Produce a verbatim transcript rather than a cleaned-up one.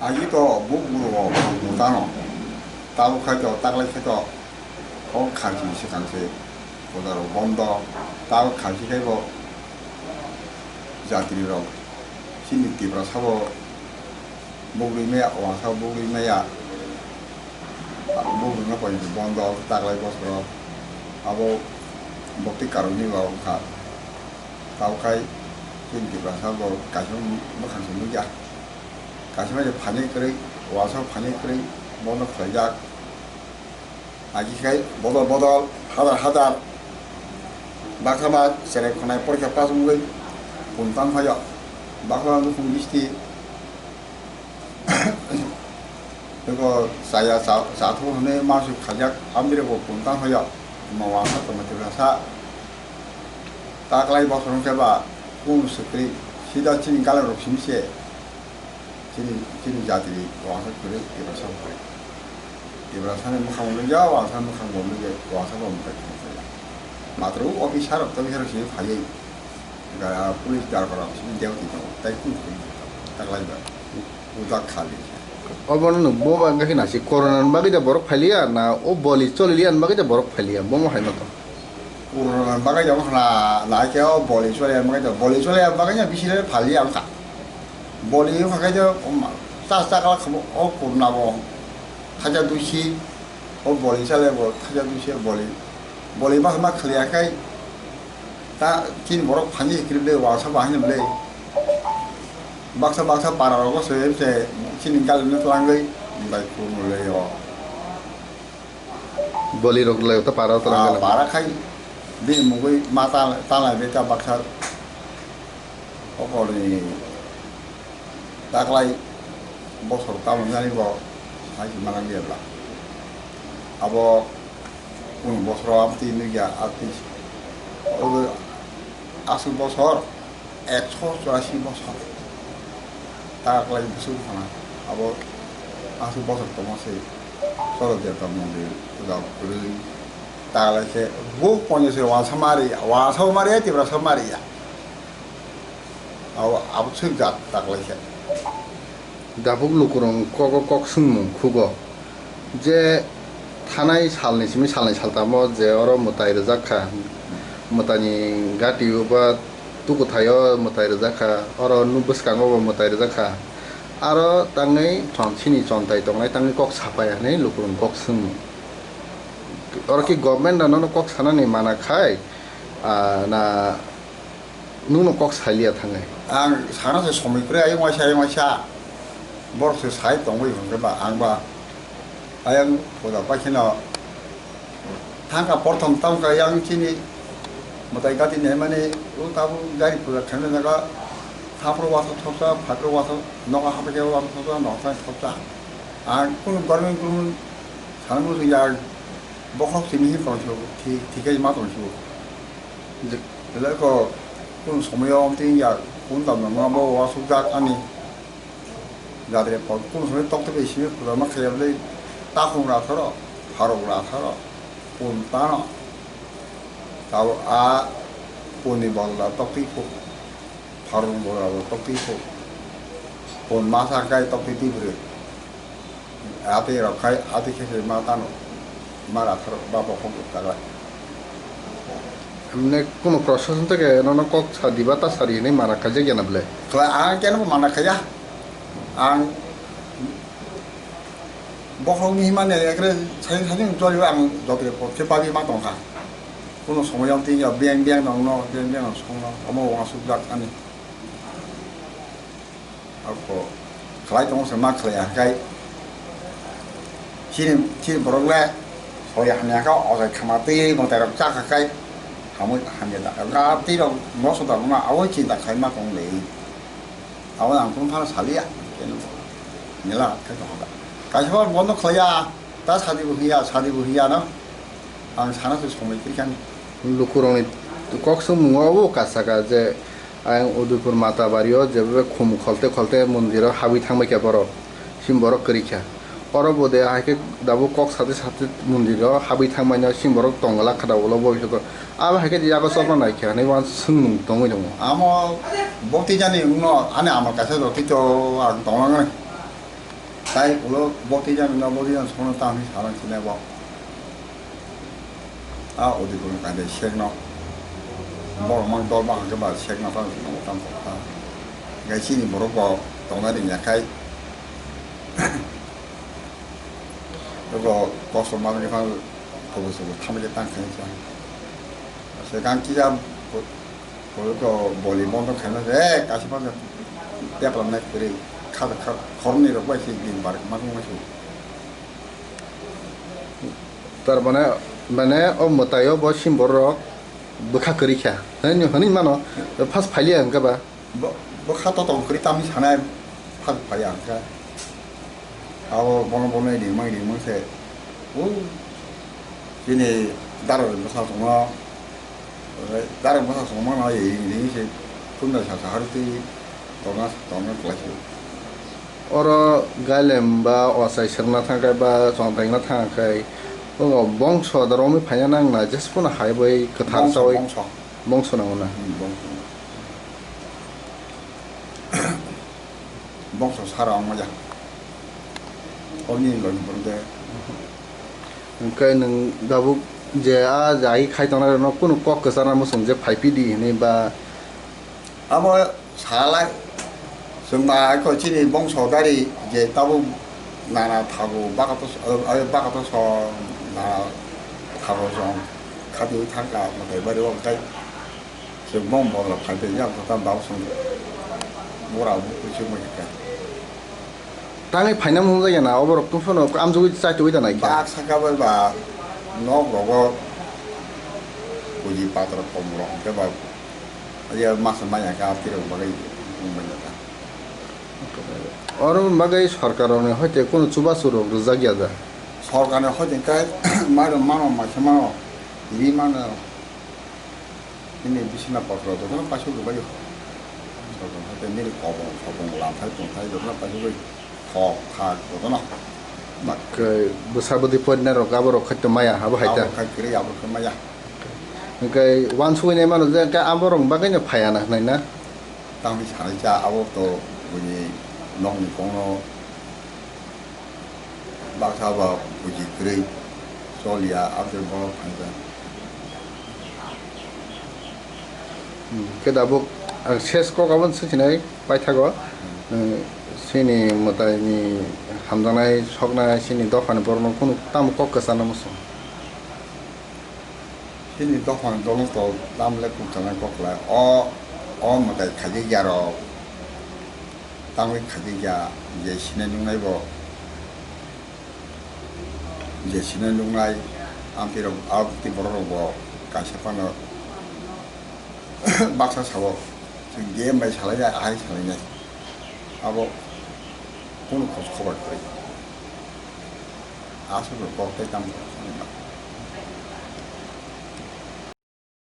Agi to buk buro o tano. Tabuk khai to taklai khai to o kharchi swkang se puja rok bondo. Tabuk kharchi khai bo jatri rok chini Tiprasa bo bugri maya, wasa bugri maya. Bugri no koi bondo taklai bosoro abo bokti karoni ba wngkha. Tabuk khai chini Tiprasa bo kaisa mwkhang se nukya. Kaisa bai phanwi kwrwi, wasa phanwi kwrwi bono khlaijak. Agi khai bodol bodol, hadar hadar baksa ma cherai khwnai porikha pass wngwi pun tang phaio. Baksa ma nukhung bisti eko chaya cha, chathok hwnwi masuk khaijak, amtwrwkbo pun tang phaio. Omo wasa tongma Tiprasa taklai bosor wngkhe ba kung swkri sida chini galarok simi se. Chini, chini jati ni wangsa kwrwi Tiprasa kwrwi. Tiprasa ni mwkhang bo nukya, wangsa mwkhang bo nukya, wangsa bo mwtai tongthokya. Matwrwng officer rok to bisar simi phaiwi. Ga-, police darkar rok simi dewti tongo, tai kung kung taklai ba. Udak khali. Obono nwng bo ba wngkha khe nasi corona ni bagwi da borok phailiya na o boli choliliya ni bagwi da borok phailiya, bomo hai mato. Corona bagwi jabo khna, nai khe o boli chole bagwi do, boli chole bagwi no bisi le phali ang kha. Boli wngkha khe je, um, ta, ta kala khabo o corona bo thaja duisi, o boli chale bo thaja duisi boli. Boli ma ma khliya khai ta chini borok phani kri le wangsa bahai le. Baksa baksa para rogo se se chini gal ne tlangwi bai corona le yo. Boli rok le ta para ta Ah, lang. Para khai bini mugwi ma ta, ta lai be ta baksa. Okolni taklai bosor tamo jani bo hai manang dia bla. Abo kunu bosor am ti nugya ati. Obo aswk bosor. Ekso churasi bosor ta kwlai bwswk phano abo aswk bosor tongma se Choro Debta mondir puja kwrwi ta kwlai se bo ponjo se wansa mari ya, wansa bo mari ya, Tiprasa bo mari ya. Abo, abo swk jat ta kwlai se. Dapuk lukurok kok, kok swngmung khugo je thanai salni simi salnwi saltamo je oro mwtai rwjak kha, mwtaini gati o ba tukuthaio mwtai rwjak kha, oro nuk bwskango bo mwtai rwjak kha, aro tangwi chon-, chini chontai tongnai tangwi kok sapaiya hinwi lukurok kok swngmung. Oro khe government no nono kok sanani mana khai, ah, na Nwngno kok sailiya thangwi. Ang sana se somoi kwrwi ayung waisa ayung waisa. Borok se sai tongwi hwnkhe ba ang ba ayang puja pakhino thangkha porthom tongkha yang chini mwtai gati naimani o tabuk gari puja khaina jaga thaphro wathok thopsa phaikro wathok nogo haphaikhe wathok thopsa nogo thang thopsa. Ang kunu government kunu sana muchung ya bokhok simi hin tongsibo thik thik ma tongsibo. Belai kok kunu somoyo omtwi wngya, kunu damno ma bo uansukjak ani jadre pok, kunu somoyo tokte bai simi kwbangma khaiya bwlai takhung ratharo, pharok ratharo, pun tano. Tabo a punni bodol da toktwi phuk, pharokni bodol da toktwi phuk, pun masa kai toktwi twi bwrwi. Ati rok khai, ati khe se ma tano, ma rathar ba bokhok rok ta bai. Emne kuno prosason theke nono kok sa diba ta sari hinwi mana khaijak ya na bwle? Khlai ang keno bo mana khaiya. Ang bokhok ni himani ekre sai sai ni choli ang jotri pot khe pagi ma tongkha. Kuno somoy ang tin ya beng beng nong no, beng beng nong song no, omo uansukjak ani. Ako khlai tongo se ma khlai ya kai. Chini, chini borok le soi hamya kha, ojai khama twi mwtai rok cha kha kai. Hamui hamya da. Ga twi rok moso da ma awoi chinta khai ma tong le. Awoi ang tong thana salia. Nila khai tong da. Kaisa bondo khlai ya. Ta sadi bo hiya, sadi bo hiya no. Ang sana se somoi twi kani. Lukurokni kok swngmungo bo kasaka je ayang Udaipur Mata bario jebe khum kholte kholte mondiro habwi thangbai kha borok. Sim borok kwrwi kha. Oro bo de hai khe dabo kok sate sate mondiro habwi thangbai no sim borok tongla khada ulo bo hisoko. Abo hai khe yago chopra nai kha hinwi uansuk swngmung tongwi tongo. Amo bokti jani wngno ani amal kaisa rw twi to ang tonglang nai. Tai ulo boti jani no boti jani sono ta hwnwi salang sinai bo. A odi kono kaide sekno. Borok mang dol ba hangke ba sekno ta no tam kok ta. Gai chini borok bo tongna ringya khai. Ego kosto manwi phang kobo sobo thamle tang khai cha. Se gang kija ko ko boli bondo khaina se kasi pa tepla na kiri kha kha khorni rok bai se din bar ma ma su. Tar mane, mane o mwtaio bo sim borok bwkha kwrwi kha. Hwnwi, hwnwi mano, first phailia hwnkhe ba? Bo, bo kha to tong kwrwi tamni sanai phal phaiya hwnkhe. Abo bono bono rimang rimang se. O, chini daro bwsa tongo. Daro bwsa tongma no ring ring se. Tunda sa sa harti tongna tongna kwlai se. Oro gailem ba ochai serna thangkhai ba chongtaina thangkhai, o bongso da romwi phaina nang na jesphano hai bai kwthar Bongso, chawi bongso. Bongso nango na. Hmm, bongso. Bongso sara wngma ya. Oboni logi borok de. Hwnkhe nwng tabuk je a jai khai tongnai rokno kunu kok kwchana muchung je phai pidi hinwi ba? Abo salai chwng ba kho chini bongso gari je tabuk nana thago bakato, eh, bakato so nana thago song khati thangka mwtai bari o kai. Chwng bong bong rok phai tei yang kota bau song bora bu kuchuk mai kai. Tangwi phaina mung jagya na oborok tungphano amjugwi chaitugwi da naikha. Bak saka bai ba nok rogo buji patro kom rok hwnkhe ba ya masa maya ka apirok bagwi wng bai ta. Oro bagwi sorkar rokni hoite kunu chubachu rok rwjak ya da. Sorkar ni hoite kai mano mano maisa mano ri mano. Nini bisina potro jotono paisuk rwbaio. Jotono hwnkhe nini kobong sobong lamthai tongthai jotono paisugwi thok thak jotono. Khe bwsa bwtwi porinai rok abo rok khaito maya abo hai ta. Abo khai kwrwi abo khe maya. Hwnkhe uansugwi nai mano je hwnkhe abo rok bagwino phaiya na hwnwi na. Tamni sanai cha abo to buini nokni kokno. Baksa ba buji kwrwi choliya, aboni borok phaikha. Hmm, khe tabuk ang ses kok abono swngchinai paithago. Hmm, chini mwtaini hamjaknai soknai chini dophani borokno kunu tamo kok kwchana muchung. Chini dophani dolo to tamle kok kwchana kok lai. O, o mwtai khaijak ya rok. Tangwi khaijak ya, je sinai nungnai bo, je sinai nungnai, amtwi rok, amtwi borok rok bo kaisa phano baksa sabo, chwng D M bai salainai, ahai salainai, abo kunu khoj khobar kwrwi. Aswk rok kok tei tamo.